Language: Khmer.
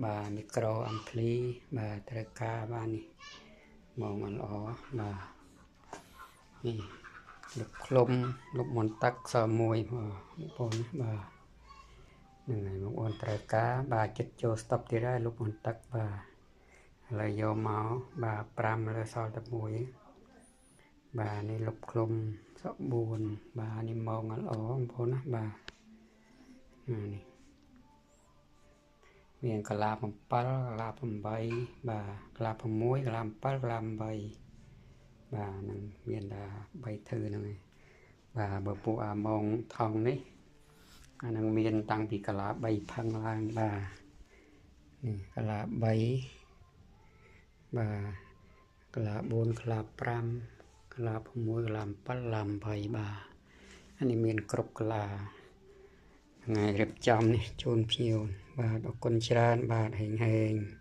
បាទ មីក្រូអាំភ្លី បាទ ត្រូវការ បាទ នេះមកល្អ បាទ នេះលុបឃ្លុំ លុបមន្តទឹកសមួយបងប្អូន បាទ ហ្នឹងហើយ បងប្អូនត្រូវការ បាទ ចិត្តចូលស្តុបទៀតហើយ លុបមន្តទឹក បាទ ឥឡូវយកមក បាទ 5 លើសល់តែ1 បាទ នេះលុបឃ្លុំសក់4 បាទ នេះមកល្អបងប្អូនណា បាទ នេះមានកលា7 កលា8 បាទ កលា6 កលា7 កលា8 បាទ នឹងមានតែ3ធឺហ្នឹងឯង បាទ។ បើពួកអាម៉ងថងនេះ អានឹងមានតាំងពីកាឡា3ផឹងឡើង បាទ នេះកាឡា3 បាទ កាឡា4 កាឡា5 កាឡា6 កាឡា7 កាឡា8 បាទ អានេះមានគ្រប់កាឡា ថ្ងៃរៀបចំនេះជូនភ្ញៀវ បាទ អរគុណច្រើន បាទ ហេងហេង។